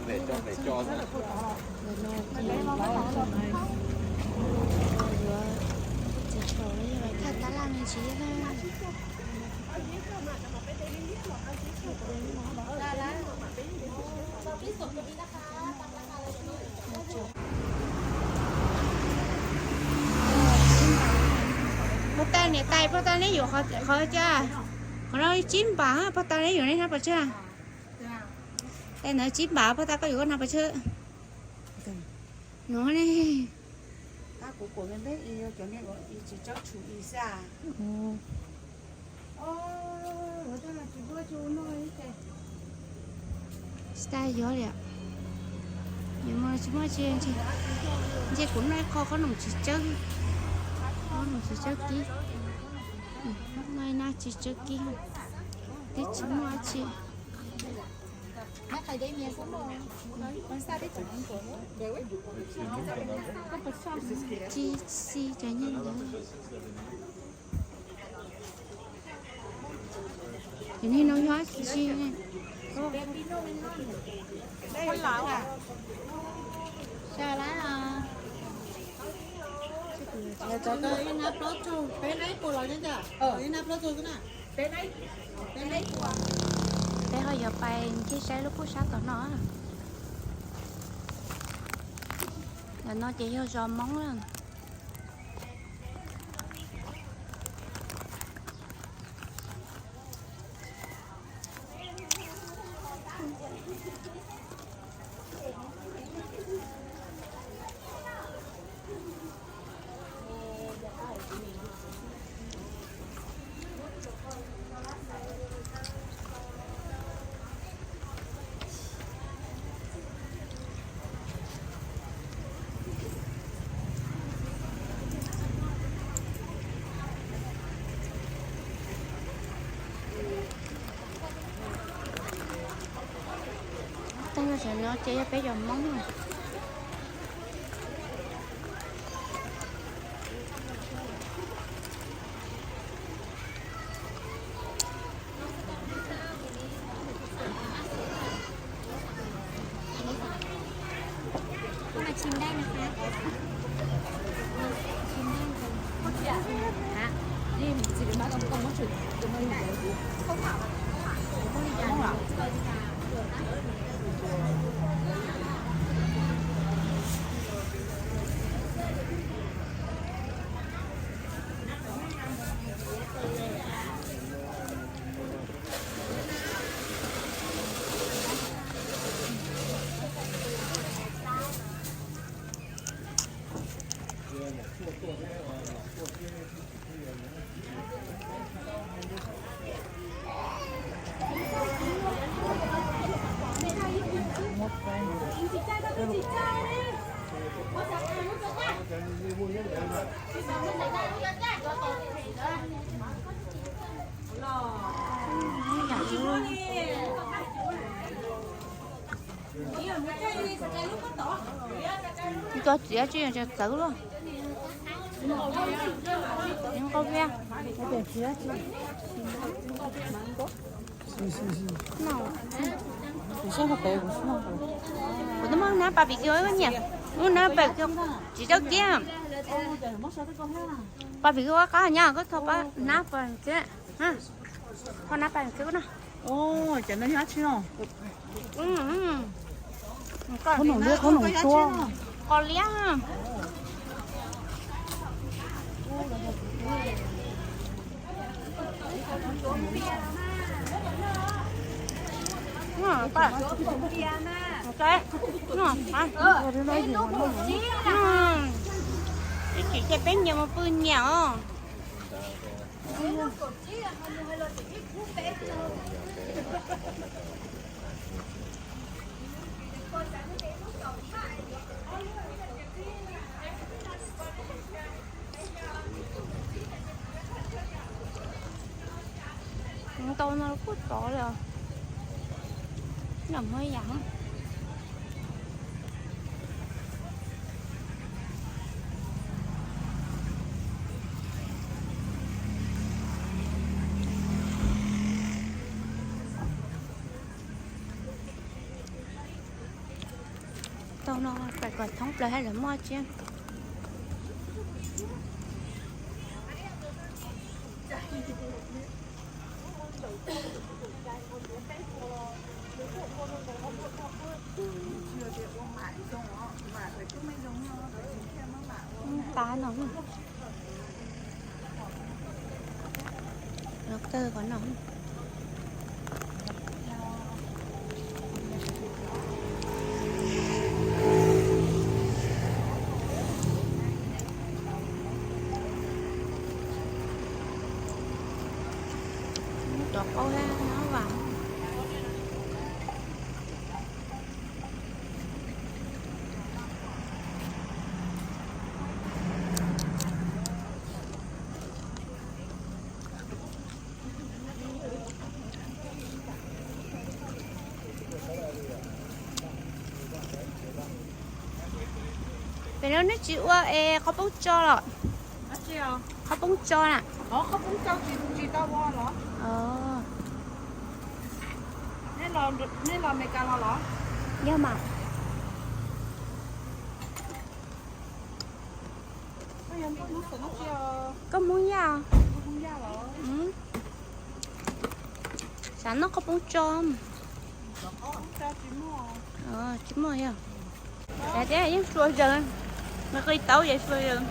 Ntawm no ces yuav txiv tshaum los yog thaj tab laj me ntsis na. Pog tas niam tais, pog tas neb yuav qhov cas? Qhov no tsib npam, pog tas neb yuav neb hnab pov tseg. Tais ntawd tsib npam, pog tas koj yuav koj hnab pov tseg. No ne. Tsis tas yuav li. Yuav mas tsis muaj tsi, ntshe kuv noj ib qho qhob noom tsis tsawg, qhob noom tsis tsawg kib, noj ib hnab tsis tsawg kib, twb tsis muaj tsi. Tsis xis cov nyiaj ntawd. Cov niag no yog tsis Peb ho yuav pais ncig saib lub kub sab tom no. Ntawm no ces yog zos Hmoob na. Tej no ces yog peb cov Hmoob. Koj txiav tsis yog txawv luaj. Nqaij viab. Kuv twb muab hnab pas pim kiag ua ib nyiam, muab hnab pas kiag tsis tau kiag. Pas pim kiag ua qab nyab koj tho hnab pas kiag, tho hnab pas kiag na. Cov no yog dab tsi no? Qos liab. Ib chim ces peb nyias mus pw nyias os. Ntau no kuj txov li os. Nram muaj ib yam. Tau no, pais kom thoob plaws hab lawv muaj tsi. Tas no, los kawg qhov no. Cov qaub hab vas. Pem no neb tsis ua es qhov poob tso los? Qhov poob tso na. Yog mas. Koj Hmoob Yaj? Xav noj qhov poob tso. Tsis muaj yog. Yog tias yeej sua zaws, nws qis tau ces sua zaws.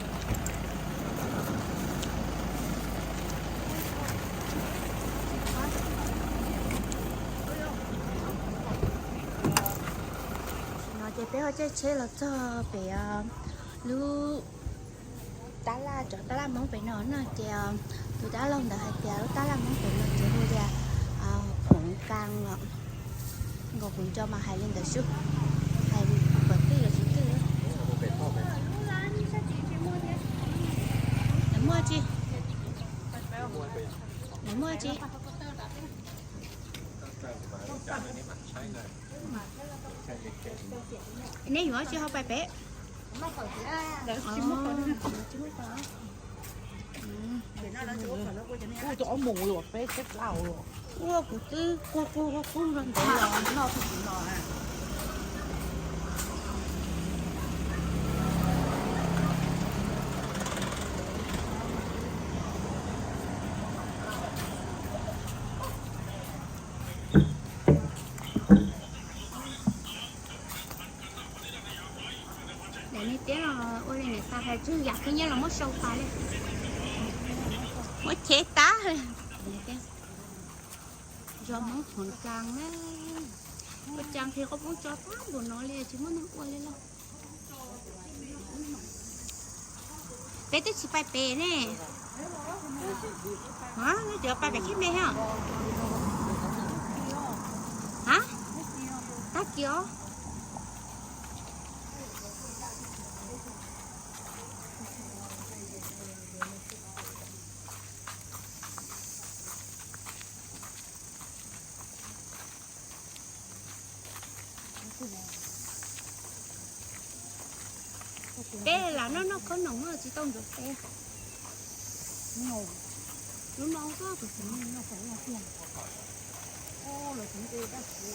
Tam sim no ces peb ua caij tsheb los txog pem lub tab laj, cov tab laj Hmoob pem no no ces tus dab laug ntawd hais tias lub tab laj Hmoob pem no ces hu tias Phoov Kaa los. Nkaus kuv nco mas hais li ntawd xwb, hais kom twj los tsis twj. Lawv muaj tsi? Lawv muaj tsi? Neb yuav tsi ho pais pem? Ua kuv twb quaj quaj quaj quaj rau ntawd los noj. Daim niag tiab los ua li niam tais hais, tswj yam khib nyiab los muab sau tas li. Muab chev tas li. Zos Hmoob Phoov Kaa na. Ua cas nqhis qhov poob tso tag npaum no li tsis muaj neeg ua li los? Peb twb tsis pais pem ne. Neb tseem pais pem thiab me os? Ha? Tag kis os. Peb lam noj noj khob noom tsis tau ntxuav peb. Lub no xwb kuv tseem noj pom no tiag. Lawv tseem nce dab tsi.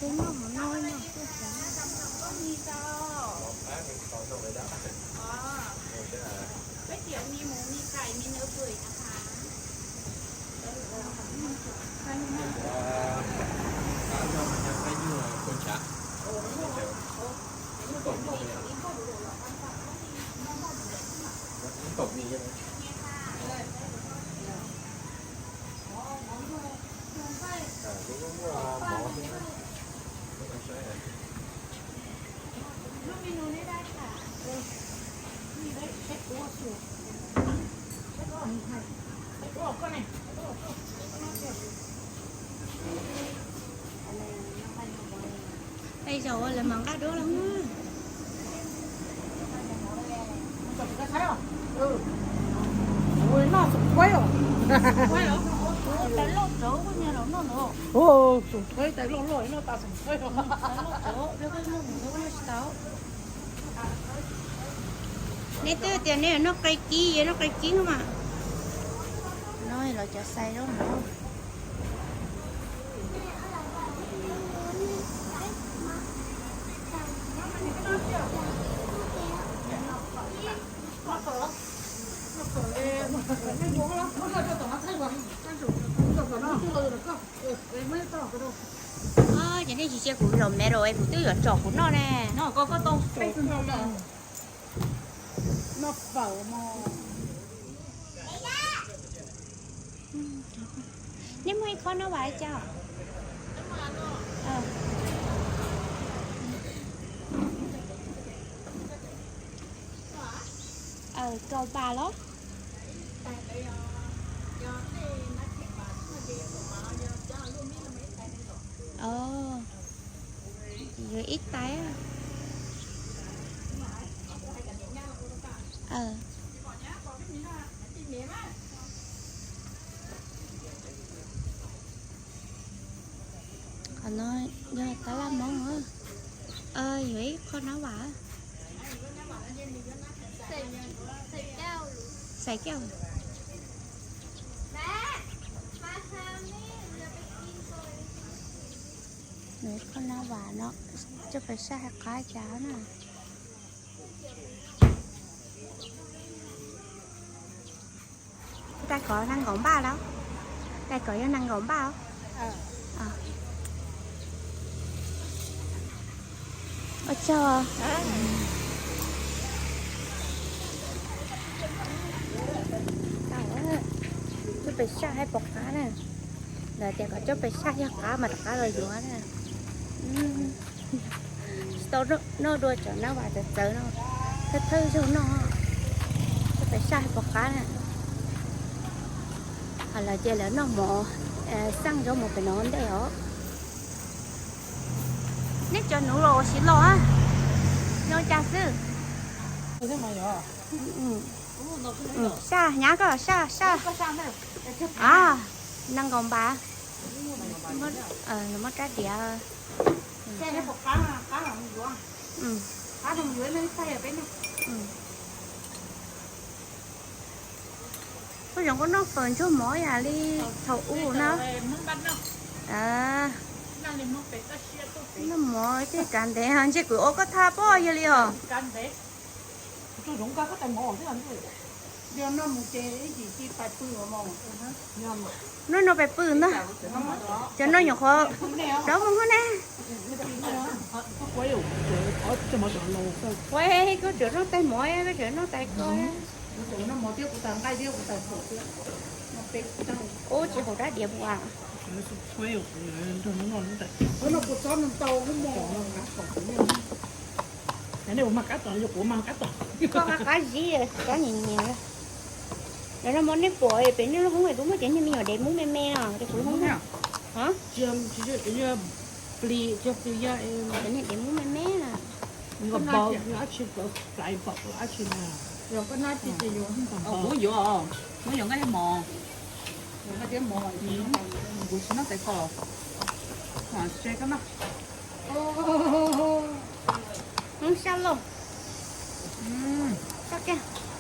Noj mov no noj xwb. Tej zaum ua lawv mam nqa duab los na. Noj xoom kuaib os. Tais loj tawv kuj niag los noj no. Xoom kuaib tais loj loj noj tas xoom kuaib. Tais loj tawv, pliag koj noj xoom kuaib koj noj tsis tau. Nej twb tias nej yuav noj qe kib, yuav noj qe kib mas. No los cov xais zoo no. Ces nej tsis cia kuv los me rau es kuv twb yuav tsom kuv noj ne. Nej muaj ib khob nab vas cas? Kaum npas los? Yuav ib tais. Qhov no yog tab laj Hmoob. Yuav ib qho nab vas. Xais kiag. Yuav ib qho nab vas no, coj pais saj hais qab cas na. Tais kom nees nkaum npaj los? Tais kom yog nees nkaum npaj os. Ua tsaug. Coj pem saj hais pom qab na. Lawv tias kom coj pem saj yog qab mas rov qab los yuav na. Tsis tau noj dua cov nab vas txawv txawv no, thawj thawj zaug noj. Coj pem saj hais pom qab na. Ho lawv ces lawv noj mov, xaj zaub mov pem no ntej os. Nej cov nuv los ua si los, nyob cas xwb. Saj nyab koj saj saj. Nees nkaum npaj. Muab rab diav. Koj zoo koj noj fawm ntsuag mov ib yam li thaum ub na. Noj mov thiaj kav ntev, ntshe kuv ua koj thaj pob yog li os. Noj no pais pw ntag. Cov no nyuam qhuav rov mus hov ne. Ua koj tseem noj tais mov, koj tseem noj tais ko. Ub, tsis haum rab diav puas? Koj qab qab zib, kab nyias nyias. Lawv no mas nej pom pem nej lub hoob es kuv muab cov niag me nyuam dev mub me me no rau kuv hoob. Cov niag dev mub me me na. Kuv yuav, muab yuav nqaij mos, kuv tsis noj tais ko. Saj lauj.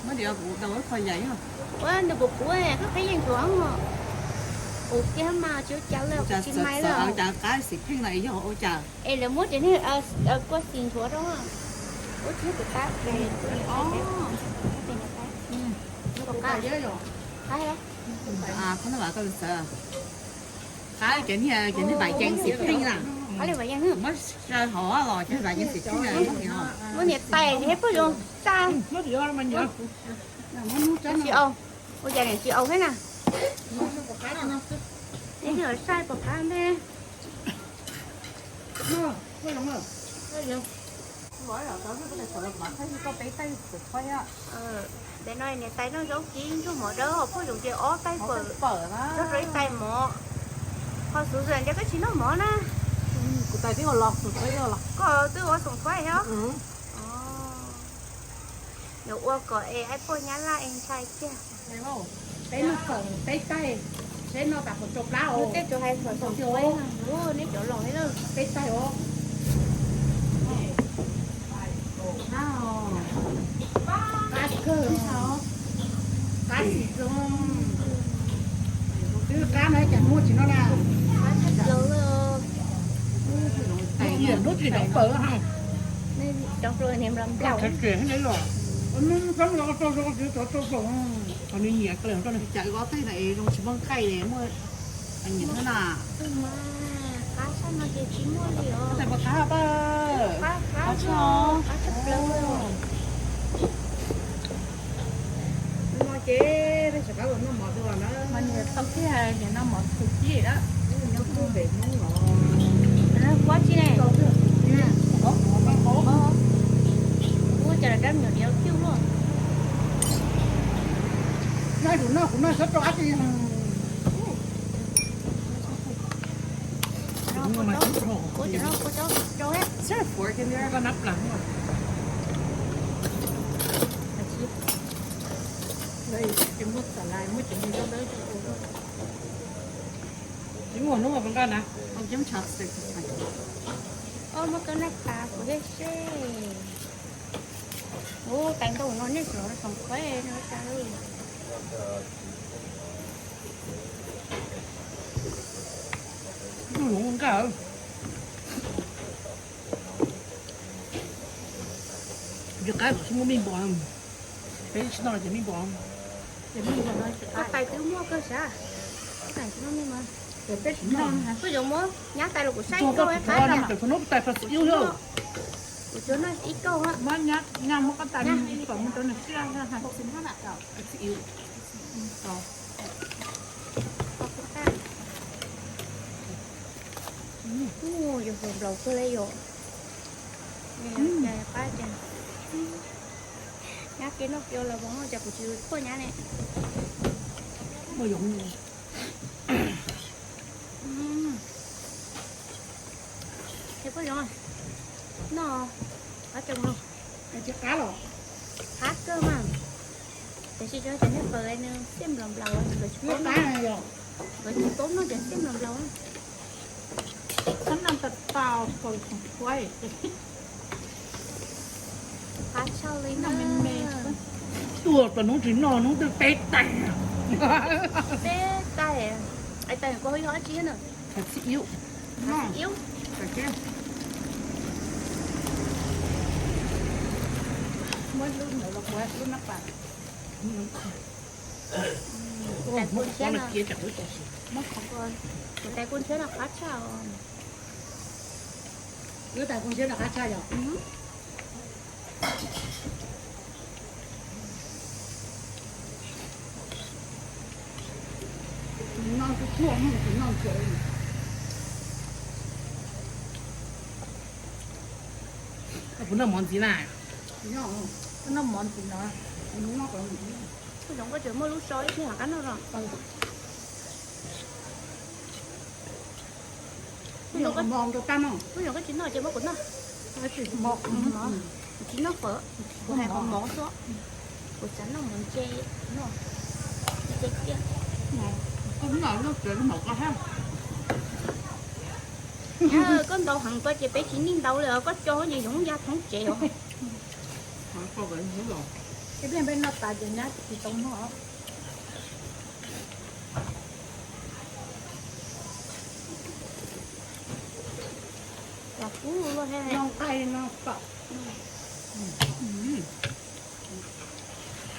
Muab diav kuv daus ib qho yaim. Ua nws puas puv, koj qhib yeej tuav. Ua kiag mas tsis ua cas li, tsis mais li. Cas qab xim pheej no yog ua cas? Es lawv muab cov niag kua xim nthuav rau. Ua tsis tus qab. Qab, qab cov niag, cov niag vam yees xim pheej na. Qab li vam yees. Muab saib hauv los cov vam yees xim pheej na. Muab niam tais thiab puag zoo saj. Tsis au, ua cas niam tsis au thiab na. Saib pom qab ntej. Ntawm no niam tais noj zaub kib ntsuag mov dawb ho puag zoo ces ob tais fawm, nrog rau ib tais mov. Ho xuv xwm ntawd koj tsis noj mov na. Koj twb ua xoom thuab os. Yuav ua kom es aib puag nyab laj es ntshai kiag. Peb noj fawm peb tais, seb noj tas puas tsau plab os. Tej cov hais fawm xoom thuab, neb cov laus thiab, peb tais os. Qab kawg, qab xis zoo. Twb qab no cas muaj tsis noj na. Hnub tsis tau paws ha. Qhov nws nyiam kawg rau rau rau rau rau rau. Cas ob teg na es zoo tsis muaj nqaij muaj nyiam na. Qab tshaj no ces tsis muaj li os. Qab tshaj, qab tshaj plaws. No ces peb sawv daws los noj mov dua na. Mas nws tau kiag ces noj mov txhua tib na. Nyob pem Hmoob los kuab tsis ne. Kuab cas rab me nyuam diav cwj luaj. Noj kuv noj, kuv noj txhob rau dab tsi. Koj nab plas. Tsis muaj xav lais, muaj cov me zaub dawb. Tsis muaj hnub mas nqa na. Muaj koj nab plas kuv thiaj seb. Ua tais ntau no nej tsis los soom khuav no cas. Ntuj, zoo nkauj. Yog qab kom tsis muaj mij npua, peb tsis noj ces mij npua. Koj tais twb muaj kawg sav. Koj yuav muab nyab tais los kuv saib koj qab. Kuv tsuas noj ib kauj. Muab nyab, muab koj tais kom mus rau nws siab. Ua yog hluas nplaum kawg li yom. Qab ces nyab kiag noj kiag los vov no ces kuv tsis thuaj nyab ne. Ces koj zoo noj qab tsees no. Qab kawg mas. Tiam sis cov tias nej paws nws xiab nplaum nplaum, nkawd tsis paub, nkawd tsis paub noj cov xiab nplaum nplaum. Qab tshaj li no. Tuaj tau hnub tsis noj hnub twg peb tais. Peb tais. Ais tais koj yog dab tsi na? Tais txiv iub. Muab lub ntawd los kuv lub nab pas. Tais kua ntshiab no, kuv tais kua ntshiab no qab tshaj os. Wb tais kua ntshiab no qab tshaj yom. Noj kuj thuaj, noj kuj noj ntxuav. Koj puas noj mov ntxiv na? Noj mov ntxiv no. Kuv zoo koj tseem muaj lub so ib pliag rov qab noj los. Kuv zoo koj tsis noj ces muab kuv noj. Kuv tsis noj fawm, kuv hais qhov mov xwb. Kuv xav noj mov ntse, noj ntse tiag. Koj ntaus heev ko ces peb tsis nij ntaus li os, koj co ces yoov ya thoob tsev os. Ib pliag peb noj tas ces nyab tsis tau noj. Los kub luaj thiab. Noj nqaij no kom.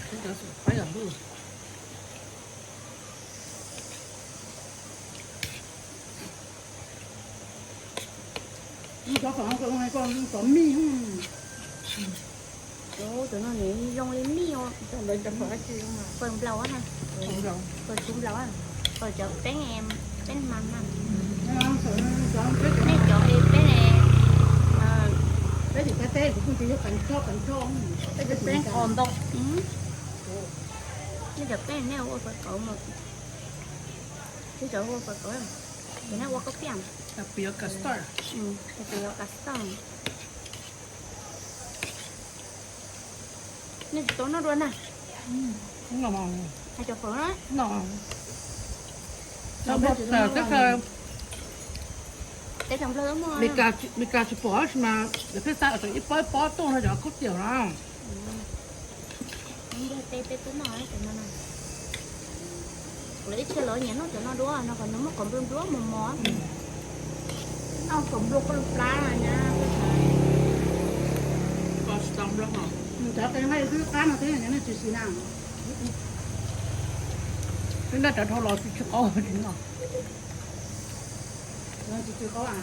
Cov xum qab yog ntuj. Cov phom ko, cov mij. Cov no nws zoo li mij os. Cov ntawd cov phom dab tsi? Phom nplaum, phom tsuv nplaum, phom cov peeb, peeb mas na. Nej cov li peeb, peb tsis teb, kuv kuj tsis yog peeb tsob, peeb tsob, peb peeb qos ntoo. Nej cov peeb nej ua fawm kauv mas, nej cov ua fawm kauv, cov nej ua koj piaj, cov kav toj. Nej tsis tau noj dua na. Hais cov fawm na. Teb chaws Nplog muaj, Meskas tsis pom tab sis mas pheej xa ib pob ib pob tuaj no cov khaub tiam no. Ntiag teb peb twb noj cov no na. Lawv ib txhia lawv nyiam noj cov no dua no, qhov no muaj qhov nplua nplua mos mos. Noj qhov nplua koj lub plab na. Cov qe nqaij twb qab no twb nyob tsis xis na. Twb noj cov dhau los tsis qaub tsis no. Tsis qaub a.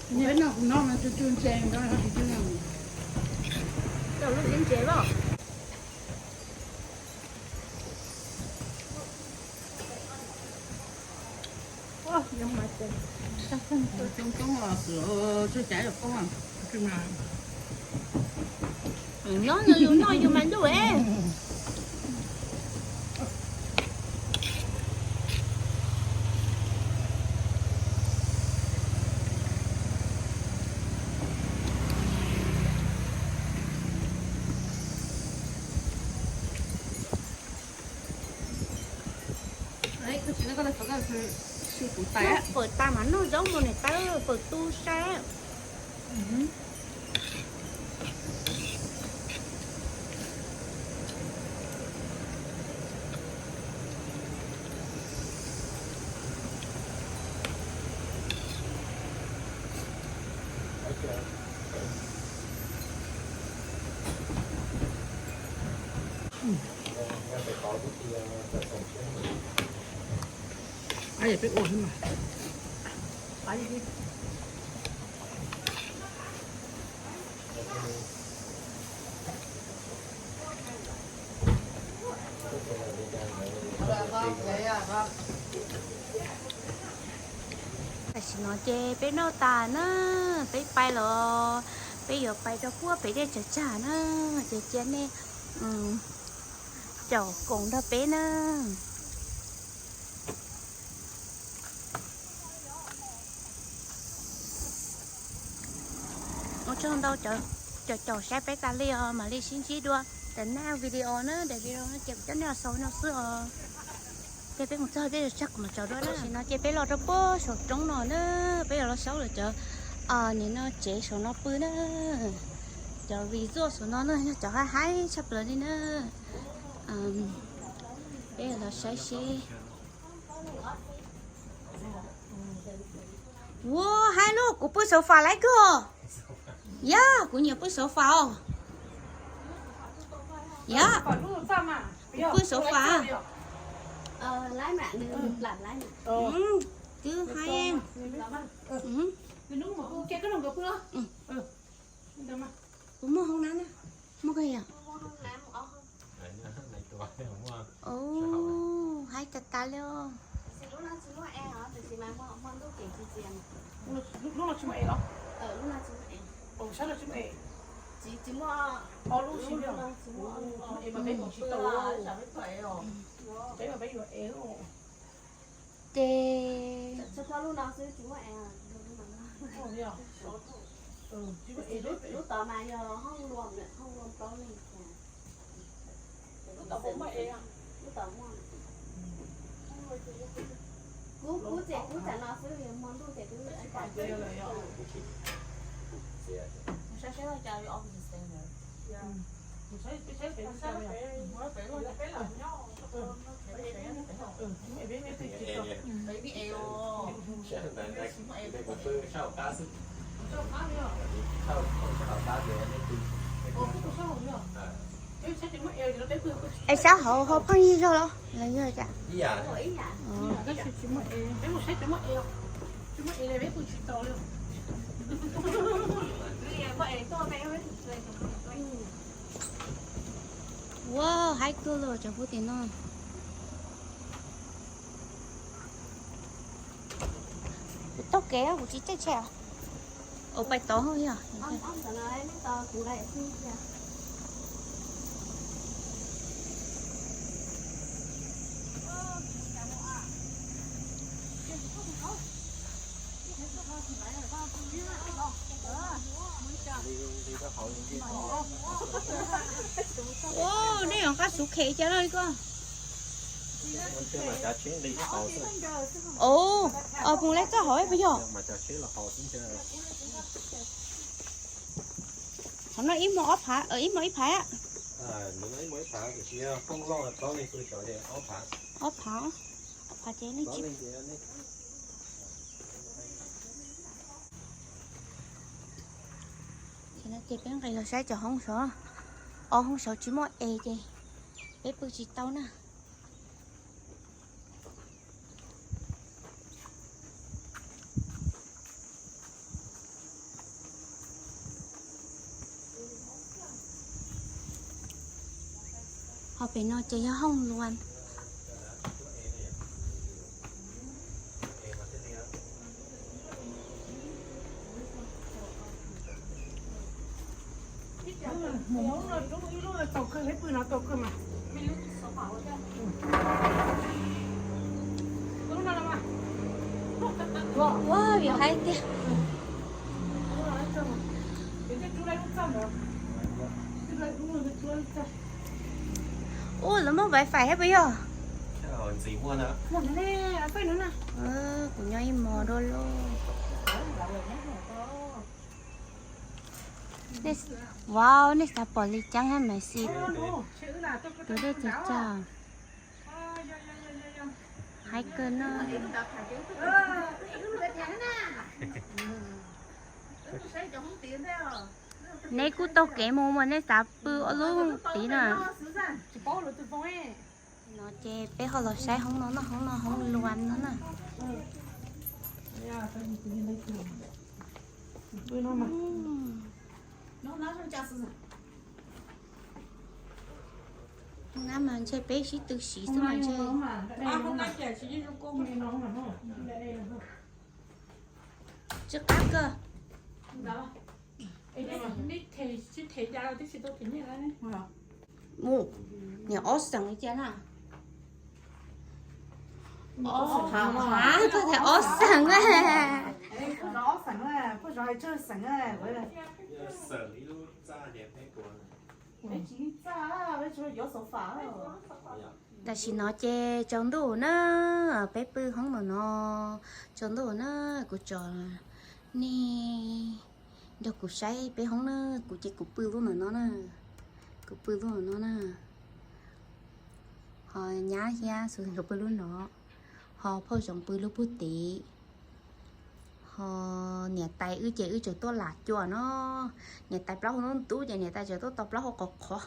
Noj kuv no mas tsw tsw ntse, tsis tsw no. Cov lub ntse ntse los. Coob coob los xwm tsw cav yog koob. Nyob no yus noj yus mas ntuj es. Fawm tas mas noj zaub mus niam tais, fawm tu sai. Peb ua xwb mas. Tam sim no ces peb noj tas na, peb pais los, peb yuav pais rau puag pem dej tsag tsag na, ces cia nej caum koom nrog peb na. Ua tsaug ntau cov caum saib peb tas li os, mam li sib ntsib dua daim next video na, daim video no ces kuv coj nej los xaus no xwb os. Ces peb mus txog tej tsag kuv mam tso dua na. Tam sim no ces peb los rau puag saum roob no na, peb yuav los saib lawv cov, nim no tsev saum no pw na. Cov resort saum no na yog cov haib haib tshaj plaws li na. Peb los saib seb. Ua haib lauj, kuv pw sofa laiv kawg. Yog, kuv nyiam pw sofa os. Yog, kuv pw sofa. Twb haib. Kuv muaj hoob nab na. Muaj koj yom? Ub, haib tas tas li os. Ces lub tod mas yog hoob luam, hoob luam plaub leeg. Kuv, kuv ces kuv tsam no xwb, yog hmo ntuj ces twb tsis tas. Es sab hauv ho pheej yig zog los los yog cas? Ua haib kawg li cov phooj ywg no. Kuv taug kev kuv tsis caij tsheb. Ua pais tod yog. Ua, nej yuav nqa xuv khem cas no li koj? Ua, mus lawm txoj hauv puas yog? Qhov no ib hmo ob phav, ib hmo ib phav. Ob phav, ob phav ces nej tsis. Ces no ces peb nqis los saib cov hoob saud. Ob hoob saud tsis muaj es ces peb pw tsis tau na. Ho pem no ces yog hoob luas. Ua vim hais tias ua lawv muaj wifi thiab puas yog? Kuv nyob ib hmo dua lauj. Wow, nej xav pom li caab hab mas xij tus dej txaug txaug. Hais kawg no. Neb kuj taug kev mus mas nej xav pw ua lub tid na. No ces peb ho los saib hoob no no, hoob no hoob luas no na. Hoob no mas ntshe peb sib tw siv xwb mas ntshe. Tsis qab kawg. Mus, niam ob xeem li cas na? Koj tias ob xeem na. Tam sim no ces tsaus ntuj na, peb pw hoob no no, tsaus ntuj na, kuv tso nej nrog kuv saib peb hoob na, kuv ces kuv pw lub no no na, kuv pw lub no no na. Ho nyab thiab xus nkawd pw lub no, ho phauj Zoov pw lub puag tid. Ho niam tais wb ces wb tseem tuaj lam cuam no, niam tais plaub hau ntub ntub ces niam tais tseem tuaj tos plaub hau qhov qhov.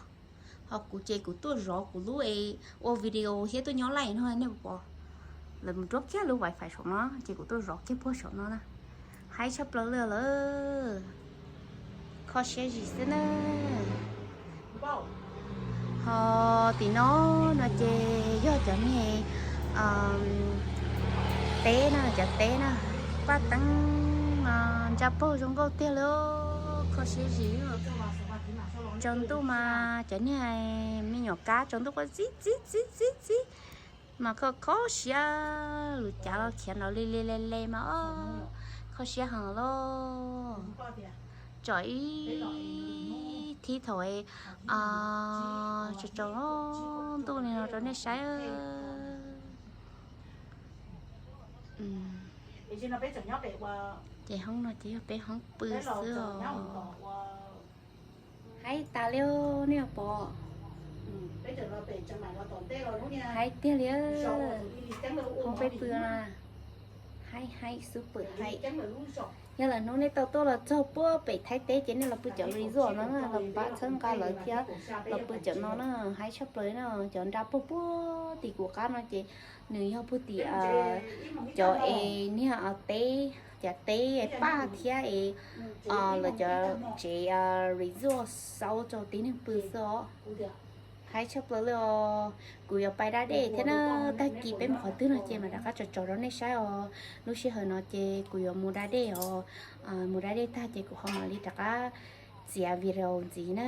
Ho kuv ces kuv tuaj zov kuv lub es ua video thiab tuaj nyob laij no nej pom. Lawv mus rub kiag lub wifi saum no ces kuv tuaj zov kiag puag saum no na. Haib tshaj plaws li lawm. Kho siab zim xwb na. Ho tim no no ces yog cov niag teb na, cov teb na, paj teeb, ntsa paug zoo nkauj tiag li, kho siab zim. Tsaus ntuj mas cov niag me nyuam kab tsaus ntuj quaj txib txib txib txib txib mas kho kho siab, lus cav los khiav nrov li li le le mas kho siab heev lauj. Tsom ib thib thaum tsaus tsaus ntuj li no rau nej saib. Ces hoob no ces yog peb hoob pw xwb os. Haib tas li nej pom. Haib tiag li. Hoob peb pw na, haib haib super haib. Yog lawm hnub nej tau tuaj los txog puag pem Thaib teb ces nej los pw cov resort no na, los pab txhawb nqa lawv thiab los pw cov no na, haib tshaj plaws na. Cov nra puag puag tim kuv qab no ces nws yog puag tim cov es niag teb, cov teb paj thiab es lawv cov tsev resort xauj rau tib neeg pw xwb os. Haib tshaj plaws li os. Kuv yuav pais da dej thiab na, tag kis peb mus qhov twg no ces mam rov qab tso tso rau nej saib os. Lub sij hawm no ces kuv yuav mus da dej os, mus da dej tag ces kuv ho mam li rov qab txiav video ntxiv na.